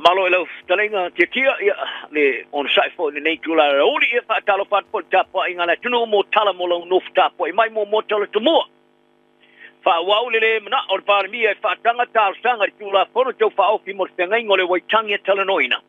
Faamalo i lau fetalaiga Tiatia, ia, le onosai foi i lenei itula o le aoauli. Ia, faatalofa atu foi i le tapuaiga a le atunuu mo tala mo lau nofo tapuai mai muamua tala tomua. Faaauau le le manao o le Palemia e faataga talosaga i le Tulafono Tau Faaofi mo le Feagaiga o le Waitangi e talanoaina.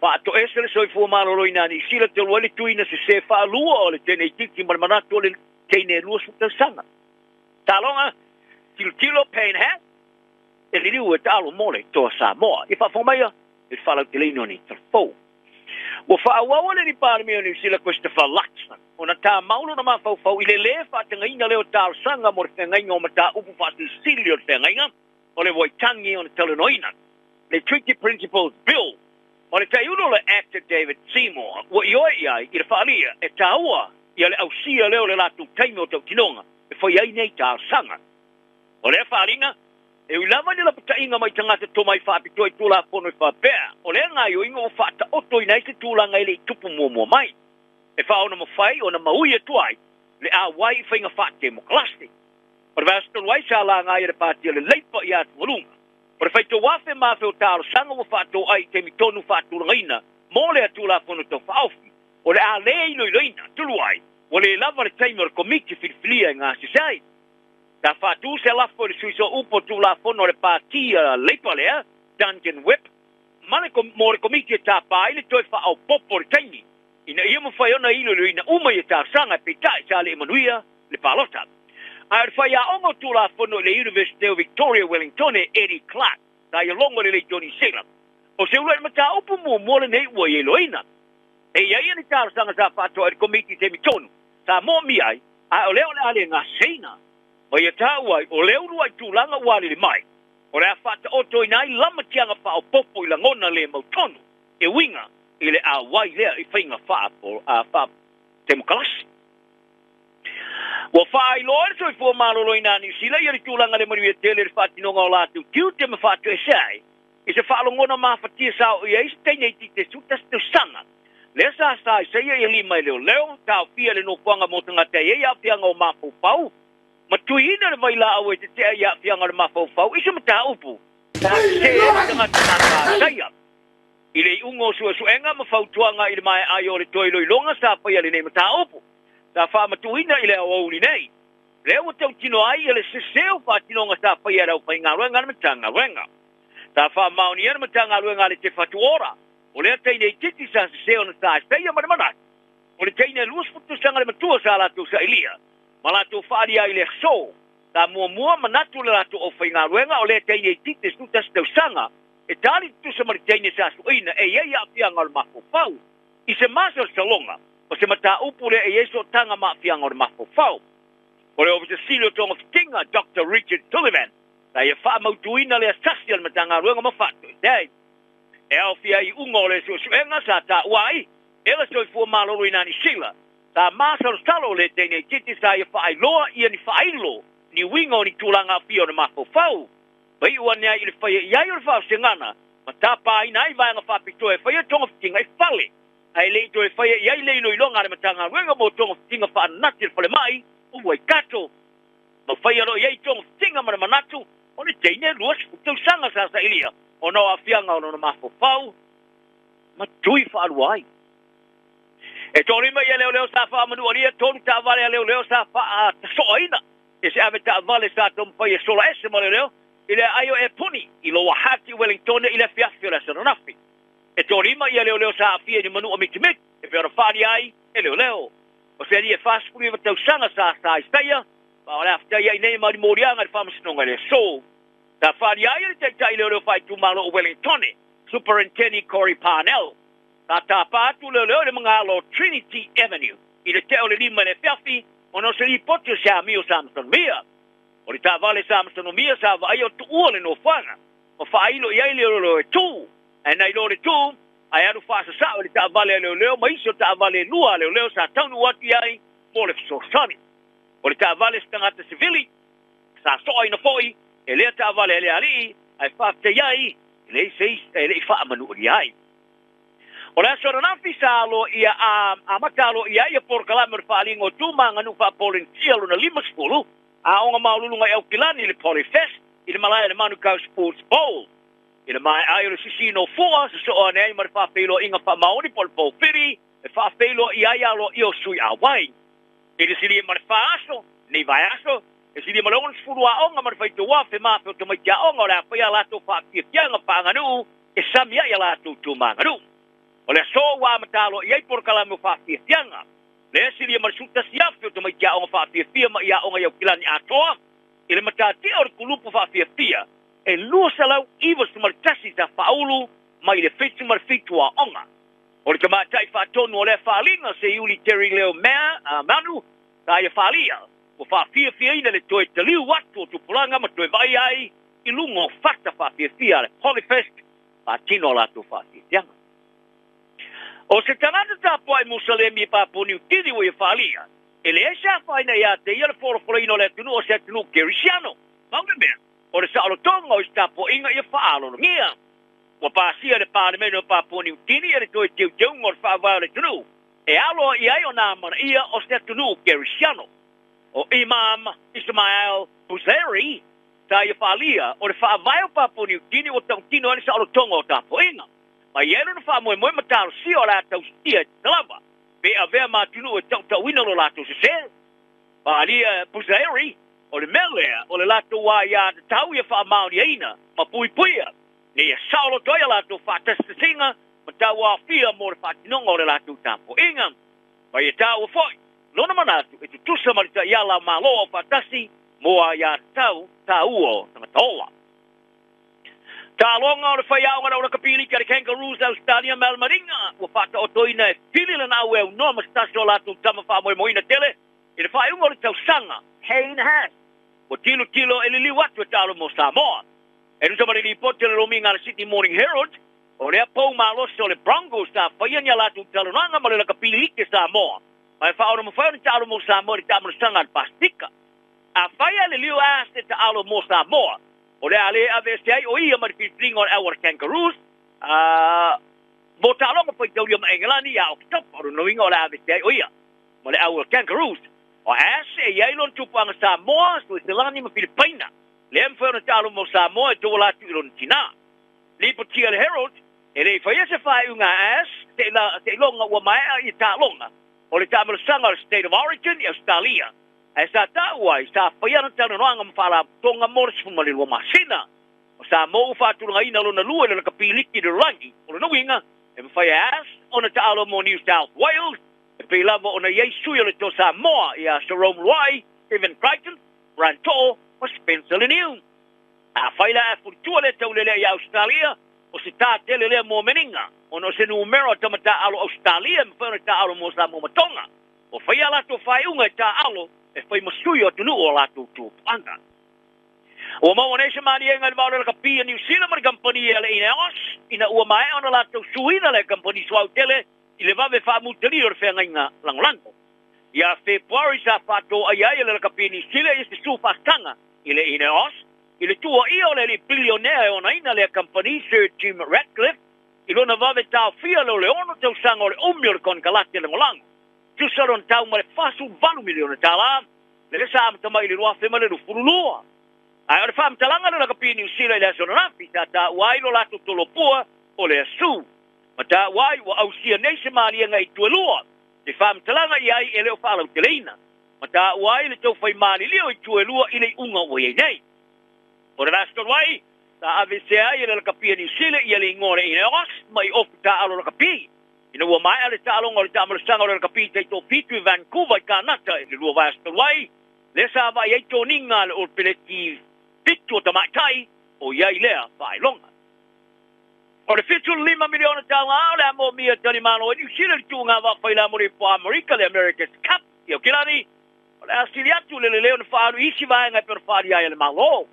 Faatoese le soifua maloloina a Niu Sila talu ai le tuina sese faalua o le teine itiiti ma le manatu o le teine e 20 tausaga. Taloga, tilotilo Payne Hat, e liliu e taalo mo le Toa Samoa. Ia faafofoga maia i le faalauteleina o nei tala fou. Ua faaauau e le Palemia o Niu Sila Christopher Luxon ona tamau lona mafaufau i le lē faatagaina lea o talosaga mo le feagaiga o mataupu faasilisili o le feagaiga o le Waitangi ona talanoaina, le Treaty Principles Bill, ma le taiuno o le Act a David Seymour ua ioe i ai i le faaalia e taua ia le ausia lea o le latou taimi o tautinoga e fai ai nei talosaga. O lea faaaliga, e ui lava i le lapataiga mai tagata tomai faapitoa i Tulafono e faapea, o lea gaoioiga ua faataotoina ai se tulaga e le i tupu muamua mai, e faaono mafai ona maui atu ai le auai i faiga faatemokarasi. O le vaiaso talu ai sa laga ai e le Pati o le Leipa i atugaluga o le faitau afe ma afe o talosaga ua faatoai i taimi tonu faatulagaina mo lea Tulafono Tau Faaofi o le a lē iloiloina, tulu ai ua lē lava le taimi o le komiti filifilia e gasese ai. Sa faatu se lafo i le sui sooupu o Tulafono a le Pati Leipa lea, Duncan Webb, ma le mo le komiti e tapā ai le toe faaopoopo o le taimi ina ia mafai ona iloiloina uma ia talosaga, e peitai sa le manuia le palota. A o le faiaoga o Tulafono i le University o Victoria Wellington, Eddie Clark, sa ia logo le leitio Niu Sila. O se uluai mataupu muamua lenei ua iloiloina. E i ai ni talosaga sa faatoa i le komiti i taimi tonu sa moomia ai, a o lea o le a le gaseina. Ma ia taua ai, o le uluai tulaga ua alili mai, o le a faataotoina ai lamatiaga faaopoopo i lagona le mautonu e uiga i le auai lea i faiga faa-temokarasi. Ua faailoa le soifua maloloina a Niu Sila ia le tulaga le manuia tele i le faatinoga o latou tiute ma faatoese ai i se faalogona mafatia sa oo i ai se teine itiiti e 11 tausaga lea sa sa isaia ia lima e leoleo, taofia le nofoaga mo tagata e i ai aafiaga o mafaufau, ma tuiina le vailaau e tetea i aafiaga o le mafaufau i se mataupu sa sesē ai le tagata sa sa isaia. I le iuga o suesuega ma fautuaga i le maea ai o le toe iloiloga sa faia lenei mataupu sa faamatuuina i le aoauli nei, lea ua tautino ai ia le sesē o faatinoga sa faia e le aufaigaluega a le Matagaluega. Sa faamaonia le Matagaluega a le Te Whatu Ora o lea teine itiiti sa sesē ona sa isaia ma le manatu o le teine 20 tausaga le matua sa latou sailia ma latou faaalia ai le aso. Sa muamua manatu le latou aufaigaluega o lea teine itiiti 11 tausaga e tali tutusa ma le teine sa sueina e i ai aafiaga o le mafaufau i se masalosaloga o se mataupu lea e i ai sootaga ma aafiaga o le mafaufau. O le Ofisa Sili o Togafitiga, Dr Richard Sullivan, sa ia faamautuina le asasi a le Matagaluega ma faatoese ai e aofia ai iuga o le suesuega sa taua ai e le soifua maloloina a Niu Sila sa masalosalo le teine itiiti sa ia faailoa ia ni faailo ni uiga o ni tulaga aafia o le mafaufau ma iu ane ai i le faia i ai o le faavasegana ma tapaina ai vaega faapitoa e faia togafitiga i fale, ae le i toe faia i ai le iloiloga a le Matagaluega mo togafitiga faananati i le falemai o Waikato ma faia loa i ai togafitiga ma le manatu o le teine 20 tausaga sa sailia ona o aafiaga o lona mafaufau ma tui faalua ai. E 35 ia leoleo sa faamanualia, 3 taavale a leoleo sa faatasoaina e se ave taavale sa taumafai e sola ese ma leoleo i le aai o Epuni i Lower Hutt i Wellington i le afiafi o le aso ananafi. E 35 ia leoleo sa aafia i ni manu'a mitimiti e pei ona faaalia ai e leoleo. O se alii e 49 tausaga sa sa isaia, ma o le a fetaiai nei ma limoliaga i le faamasinoga i le aso. Sa faaalia ai e le taitai leoleo faaitumalo o Wellington, Superintendent Corey Parnell, sa tapā atu leoleo i le magalo o Trinity Avenue i le 4:55 i le afiafi ona o se lipoti o se amio sa masalomia. O le taavale sa masalomia sa vaaia o tuua le nofoaga ma faailo i ai leoleo e tu, ae na iloa le tu ae alu faasasao i le taavale a leoleo ma isi o taavale e lua a leoleo sa taunuu atu i ai mo le fesoasoani. O le taavale se tagata sivili sa soaina foi e lea taavale a le alii, ae faafetai ai e le i faamanualia ai. O le aso ananafi sa aloaia amata aloaia ai ia polokalame o le faaaliga o tu ma aganuu faapolenisia lona 50 Aoga Maualuluga i Aukilani, le Polyfest, i le malae o le Manukau Sports Bowl. I le maea ai o le sisiina o fua, sosoo ane ai ma le faafeiloaiga faamaoni po o le poufili e faafeiloai ai aloaia o sui auai. I le silia ma le 4 aso, nei vaiaso, e silia ma le 60 aoga ma le faitau afe ma afe o tamaiti aoga o le a faia latou faafiafiaga faaaganuu e sami ai a latou tumaganuu. O le aso ua amata i ai polokalame o faafiafiaga. Le silia ma le 11,000 o tamaiti aoga faafiafia ma ia aoga i Aukilani atoa i le matatia o le kulupu faafiafia e 291 sa faaulu mai le 77 aoga. O le tamaitai faatonu o lea faaaliga se Iuli Terry Leo Mea, Manu, sa ia faalia, ua faafiafiaina le toe taliu atu o tupulaga ma toe vaai ai i luga o fata faafiafia a le Polyfest faatino a latou faafiafiaga. O se tagata tapuai Musalemi e Papua Niu Kini ua ia faalia, e leai se afaina ia te ia le folafolaina o le atunuu o se atunuu kerisiano. Pau le mea, o le saolotoga o isi tapuaiga ia faalologia. Ua pasia le Palemene o Papua Niu Kini e le toe teuteuga o le faavae o le atunuu e alo i ai ona amanaia o se atunuu kerisiano. O Imam Ismail Busari sa ia faalia o le faavae o Papua Niu Kini ua tautino ai le saolotoga o tapuaiga. Ma i ai lona faamoemoe ma talosia o le a tausia e talava pe avea ma atunuu e tautauina lo latou sesē. Faalia Busari o le mea lea o le latou aia tatau ia faamaoniaina ma puipuia ne ia saoloto ai a latou faatasitasiga ma tauaofia mo le faatinoga o le latou tapuaiga. Ma ia taua foi lona manatu e tutusa ma le taiala o Malo o Faatasi mo aia tatau taua o tagata ola. Taaloga o le faiaoga na ula kapilika le Kangaroos Australia ma Almaringa ua faataotoina e pili lana au e aunoa ma se tasi o latou tama faamoemoeina tele i le faaiuga o le tausaga Hayne Haas. Ua tilotilo e liliu atu e taalo mo Samoa. E tusa ma le lipoti o le lomiga a le Sydney Morning Herald, o lea pou malosi o le Broncos sa faia ni a latou talanoaga ma le lakapilike Samoa. Ma e faaona mafai ona taalo mo Samoa i le taamalosaga a le Pasifika. A faia le liliu Haas e taalo mo Samoa, o le a le ave ese ai o ia ma le filifiliga o le au a le Kangaroos, mo taaloga faitaulia ma Engelani ia Oketopa. O lona uiga o le a ave ese ai o ia ma le au a le Kangaroos. O Ash e iai lona tupuaga Samoa, Sueselani ma Filipaina. Lea mafai ona taalo mo Samoa e tauala atu i lona tinā. Lipotia le Herald, e le i faia se faaiuga a Ash, seiloga ua maea i taaloga o le taamalosaga o le State of Origin i Australia. Ae sa taua ai, sa faia ana talanoaga ma faalapotopotoga mo le 12 masina. O Samoa ua faatulagaina lona lua i le lakapiliki i le lalolagi. O lona uiga, e mafai e Ash ona taalo mo New South Wales, e pei lava ona i ai sui o le to Samoa ia Jarome Luai, Stephen Crichton, Brian To'o ma Spencer Leniu. A fai la e fulitua le taulelea i Australia, o se tā tele lea mo meniga, ona o se numera o tama taalo Australia e mafai ona taalo mo Samoa ma Tonga. O faia latou faaiuga e taalo e fai ma sui o atunuu o latou tupuaga. Ua maua nei se maliega i le vao le lakapi a New Zealand ma le kampani a le Ineos, ina ua maea ona latou suina le kampani suau tele i le vave faamutalia o le feagaiga lagolago. Ia Fepuari sa faatoai ai e le lakapi New Zealand i se su faasaga i le Ineos, i le tuuaia o le alii bilionea e onaina lea kampani Sir Jim Ratcliffe i lona vave taofia le o le 6 tausaga o le umi o le konekarate lagolago. Tusa lona tau ma le $48 miliona, le sa amata mai i le 2022. Ae o le faamatalaga le lakapi Niu Sila i le aso ananafi sa taua ai lo latou tolopua o le asu. Ma taua ai ua ausia nei se maliega i tuelua. Le faamatalaga i ai e le o faalauteleina. Ma taua ai le taufai malilio i tuelua i le iuga ua i ai nei. O le vaiaso talu ai, sa aveesea ai e le lakapia Niu Sila ia le igoa o le Ineos mai ofu taalo lakapi. Ina ua maea le taaloga o le taamalosaga o le lakapi taitoafitu i Vancouver i Kanata i le 2 vaiaso talu ai, lea sa vaai ai toniga a le Olopeleti 7 o tamaitai o i ai lea faailoga. O le $75 miliona o le a moomia e talimalo e Niu Sila le tuuga vaafailamoli po Amerika le America's Cup i Aukilani. O le a sili atu le lelei ona faaalu i isi vaega e pei ona faaalia ai e le Malo.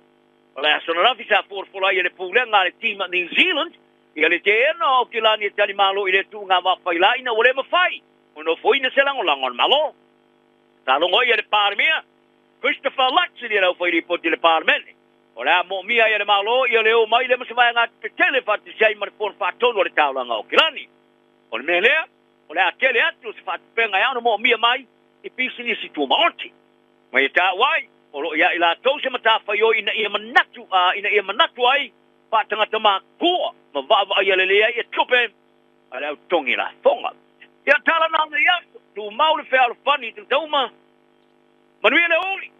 O le aso ananafi sa folafola ai e le pulega a le team New Zealand ia le teena o Aukilani e talimalo i le tuuga vaafaila ina ua le mafai ona ofoina se lagolago a le Malo. Sa logo ai e le Palemia Christopher Luxon i le aufailipoti i le Palemene. O le a moomia ai e le Malo ia le o mai le ma se vaegatupe tele faatasi ai ma le fono faatonu o le taulaga o Aukilani. O le mea lea, o le a tele atu se faatupega e ao ona moomia mai i pisinisi tumaoti. Ma ia taua ai, o loo ia i latou se matafaioi ina ia manatu ai Faatagata matua ma vaavaaia lelei ai e tupe a le au togi lafoga. Ia tala na ia, tumau le fealofani i tauma, manuia le uli.